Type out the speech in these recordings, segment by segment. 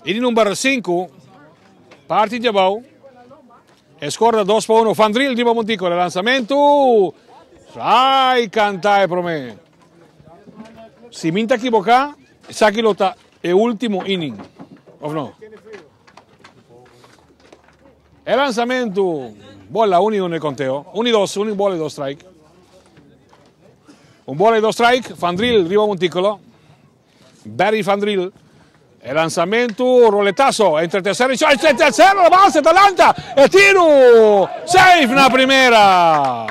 Inning number 5. Parti di abou. Score ta 2 pa 1. Van Driel riba montículo. Lanzamento. Ai, canta e promé. Si mi ta equivoca, esaki lo ta e último inning. Of no? E lanzamento. Bola, 1 y 1 e conteo. 1 y 2, 1 bola y 2 strike. Un bola y 2 strike. Van Driel riba montículo. Barry Van Driel. E lanzamento, roletazo entre tercera y short. Entre tercera, la base, Atalanta. E tiro. Safe na primera.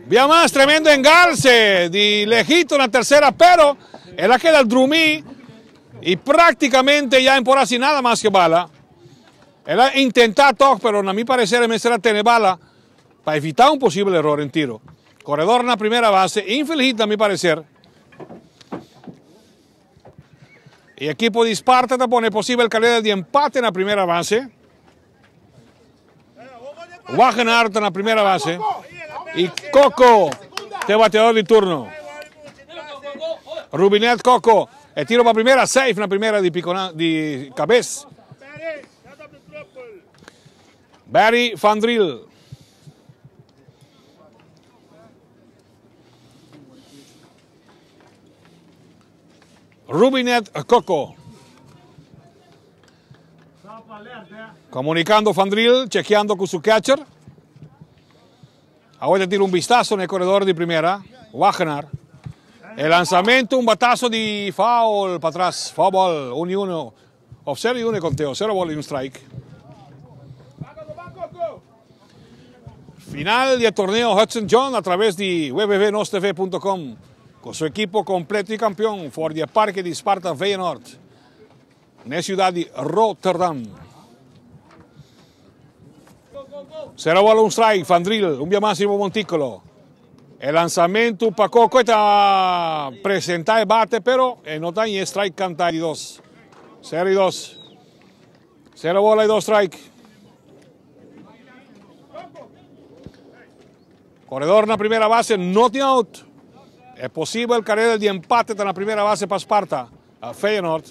Via mas, tremendo engarce di lejito na tercera, pero el a keda drumi y prácticamente ya en por así nada mas que bala. El a intenta toch, pero na mi parecer e mester a tene bala pa evita un posible error en tiro. Corredor na primera base, infeliz na mi parecer. E equipo di Sparta ta pone posibel carrera di empate na primera base. Wagenaar ta na primera base. Y Coco, te bateador di turno. Rubinet Coco, e tiro pa primera, safe na primera di, picona, di cabez. Barry van Driel. Rubinet Coco. Comunicando Van Driel, chequeando con su catcher. Ahora tira un vistazo en el corredor de primera. Wagenaar. El lanzamiento, un batazo de foul para atrás. Foul ball, 1 y 1. Of 0 y 1 conteo, 0 ball y un strike. Final del torneo Hudson John a través de www.nostv.com con su equipo completo y campeón for the Parque de Sparta Feyenoord na ciudad de Rotterdam. 0 bola, un strike, Van Driel, un via máximo Montículo. El lanzamiento pa Coco está presenta el bate, pero no está en strike canta y 2. 0 y 2. 0 bola y 2 strike. Corredor na primera base, no tiene out. Es posible el carrera de empate en la primera base para Sparta, a Feyenoord.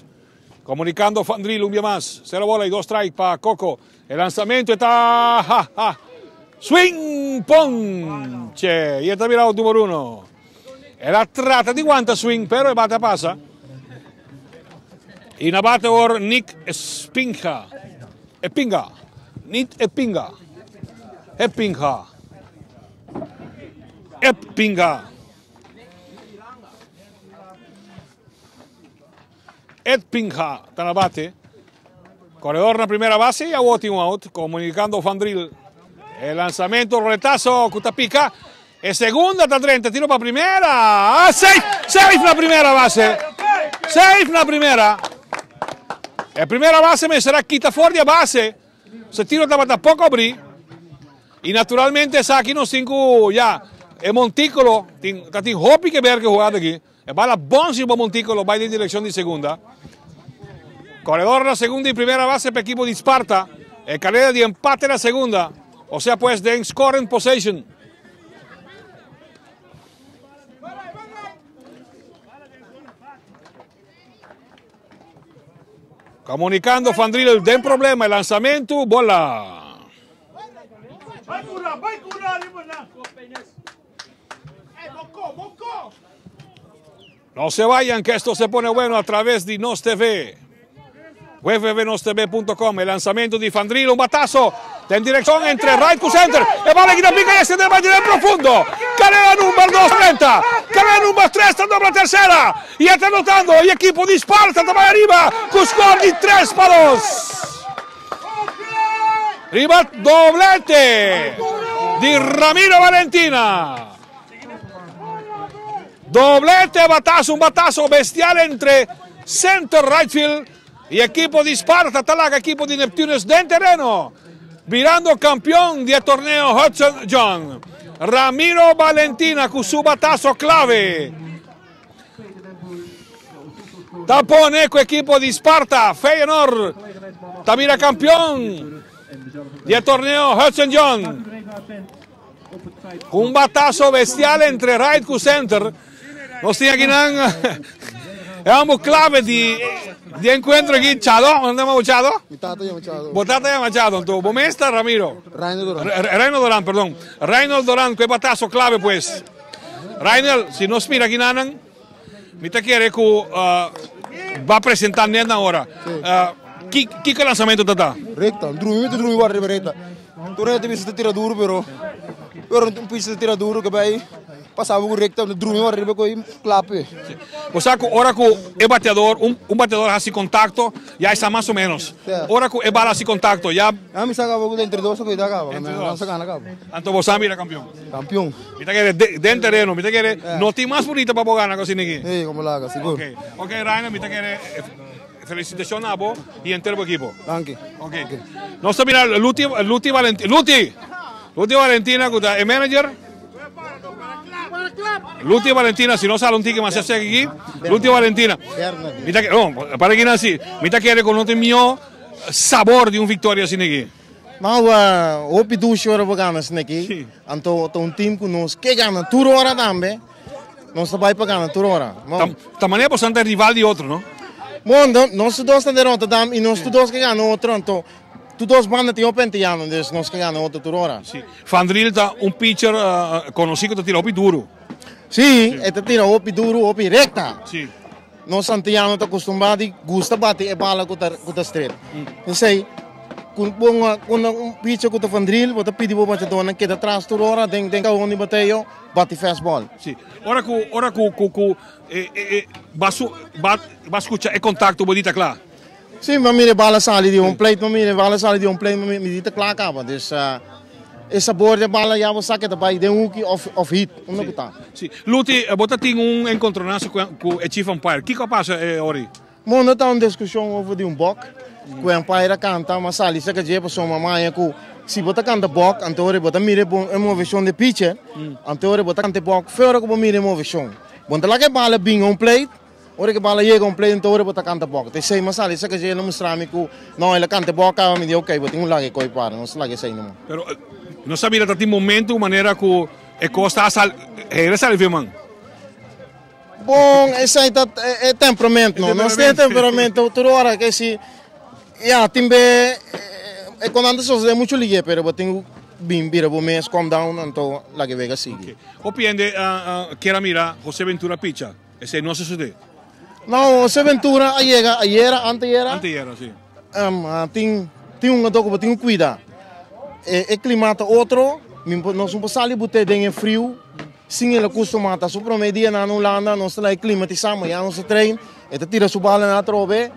Comunicando Van Driel un día más. 0 bola y 2 strike para Coco. El lanzamiento está... Ja, ja. Swing, ponche. Y está mirado número 1. El a trata di guanta swing, pero el bate pasa. Y na bate por Nick Spinga. Epinga. Nick Epinga. Epinga. Epinga. Edpinga, está na bate. Corredor na primera base y a un out. Comunicando Van Driel. El lanzamiento, roletazo, Cutapica. Es segunda, está 30, tiro para primera. ¡Ah, safe! ¡Safe na primera base! ¡Safe na primera! El primera base me será quita fuera de base. Se tiro estaba tampoco abrir. Y naturalmente aquí no cinco ya. El montículo, tin hopi que ver que jugada aquí. El bala bonzi por montículo, va en dirección de segunda. Corredor la segunda y primera base para equipo de Sparta. El carrera de empate en la segunda. O sea, pues, den scoring position. Comunicando Van Driel, den problema, el lanzamiento, bola. No se vayan, que esto se pone bueno a través de Nos TV. www.nostv.com, el lanzamiento de Van Driel, un batazo en dirección entre right to center. E vale que pica y se va a profundo. Carrera número 2, 30. Carrera número 3, está doble tercera. Y está anotando. El equipo de Sparta va arriba. Con score de 3 para 2. Riba doblete de Ramiro Valentina. Doblete, batazo, un batazo bestial entre center right field y equipo de Sparta, Talaga, equipo de Neptunes de terreno. Virando campeón del torneo Hudson John. Ramiro Valentina con su batazo clave. Tapón eco equipo de Sparta, Feyenoord. Tamira campeón del torneo Hudson John. Un batazo bestial entre right y center. Nos tiene aquí. E homber clave di di encuentro aki, Chado, bo ta yama Chado? Mi tata yama Chado. Bo tata yama Chado, anto bo mes ta Ramiro? Reinald Doran. Reinald Doran, perdon. Reinald Doran cu e batazo clave pues. Reinald, si nos mira aki nanan, mi ta kere cu ba presenta net na ora. Si. Kico e lanzamento ta ta? Recta, drumi mi ta drumi wak riba recta. Tur hende ta bisa ta tira duro pero ora un pisa ta tira duro ke bay pasa bo ku recta drumi wak riba ku e klape. Bo sa ku ora ku e bateador un bateador hasi kontakto ya e sa mas o menos. Ora ku e bala hasi kontakto ya. Ya mi sa kaba ku entre dos ku ta kaba. Nan sa gana kaba. Anto bo sa bira kampion. Kampion. Mi ta kere den tereno mi ta kere no tin mas bunita pa bo gana ku asina aki. Si komo laga sigur. Ok Rainer mi ta kere. Felicitacion na bo y henter bo equipo. Danki. Ok. Nos ta mira Luti, Luti Valentina, Luti! Luti Valentina cu ta e manager. Luti Valentina, si no sale un tiki mas cerca aki. Luti Valentina. Mi ta, no, para aki nan si. Mi ta kere cu no tin mihor sabor di un victoria asina aki. Nou, hopi dushi ora bo gana asina aki. Anto ta un team cu nos ke gana tur ora tambe. Nos ta bai pa gana tur ora. Bon. Ta manera boso ta rival di otro, no? Bon, nos tur dos ta den Rotterdam y nos tur dos ke gana otro, anto tur dos banda tin hopi antiano, dus nos ke gana otro tur ora. Si. Van Driel ta un pitcher conoci cu ta tira hopi duro. Si, e ta tira hopi duro, hopi recta. Si. Nos antiano ta acostumbrá di gusta bati e bala cu ta cu ta straight. P'esei, cu bo un un pitcher cu ta Van Driel, bo ta pidi bo bachadornan keda tras tur ora den den cajón di bateo. Bati fastball. Si. Ora ku ora ku ku ku e e e ba su ba ba skucha e kontakto bo di ta kla. Si, mi a mira e bala sali di home plate, mi a mira e bala sali di home plate, mi di ta kla kaba. Dus e sabor di e bala ya bo sa ke ta bai den hoeki of of hit, unda ku ta. Si. Luti, bo ta tin un enkontronaso ku ku e chief umpire. Kiko a pasa e ora ei? Mondo ta un diskushon over di un bok ku e umpire a kanta, ma sali saka dje pasobra mi a maña ku si bo ta kanta bok anto ora bo ta mira e moveshon di e pitcher, anto ora bo ta kanta e bok fe ora ku bo mira e moveshon. Bo no ta laga e bala bin home plate, ora ku e bala yega home plate anto ora bo ta kanta bok. Ta esei mi a sali saka dje el a mustra mi ku no el a kanta e bok kaba mi di ok bo tin ku laga e koi para nos laga esei numa. Pero nos a mira ta tin momento manera ku e kos ta sali hera a sali fe man. Bon, esei ta e temperamento, no? Nos tin e temperamento tur ora ke si, ya, tin be e konan ta sosode muchu lihe, pero bo tin ku bin bira bo mes, calm down, anto laga e wega sigui. Hopi hende kier a mira Jose Ventura picha, esei no a sosode? No, Jose Ventura a yega ayera, anteyera. Anteyera, si. Tin tin un ato ku bo tin ku kuida. E klima ta otro, nos no por sali bute den e friu. Sin el a kustumá ta su promé dia na Hulanda, nos ta laga e klimatisá, mañana nos ta train, e ta tira su bala na atrobe,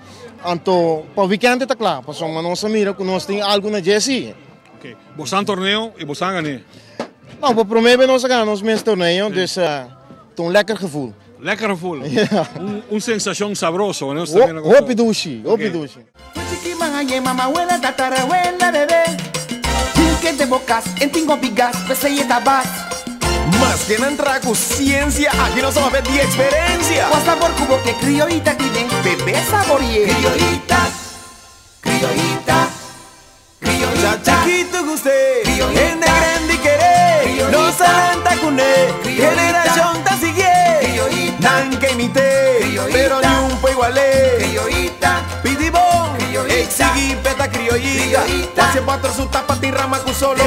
anto pa wikènt e ta kla, pasobra nos a mira ku nos tin algu na dje si. Ok, bo sa torneo i bo sa gané? No, pa promé bes nos a gana nos mes torneo, dus ta un lèker gevoel. Lèker gevoel, un sensashon sabroso. Hopi dushi, hopi dushi. Maske nan traha ku siensia, aki nos a papia di eksperensia. Cha chikitu gust'é, hende grandi ker'é, nos a lanta kuné, generashon ta siguié. Nan ke imit'é, pero niun por igual'é. Pidi bon, eksigí p'e ta krioyita. Wasi e bòter su tapa tin rama ku solo.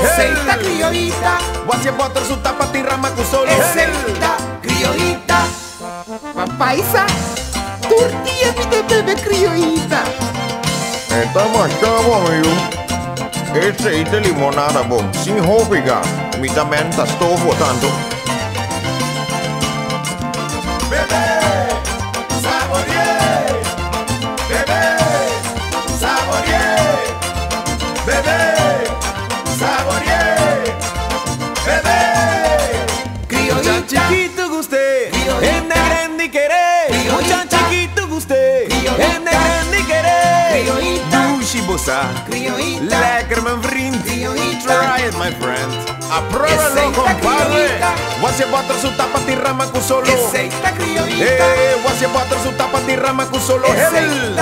Wasi e bòter su tapa tin rama ku solo. Paisa, tur dia mi ta bebe criollita. E ta masha bon, yu. Esei ta limonada bon, sin hopi gas. Mi ta menta stofo tantu. Bebe, saborié. Bebe, saborié. Bebe, saborié. Bebe, Mucha chikitu gust'é, hende grandi keré. Mucha chikitu gust'é, hende grandi keré. Dushi bo sa, lekker mijn vriend. Try it my friend, apruébalo compadre. Wasi e bòter su tapa tin rama ku solo. Hey, wasi e bòter su tapa tin rama ku solo. Hebel.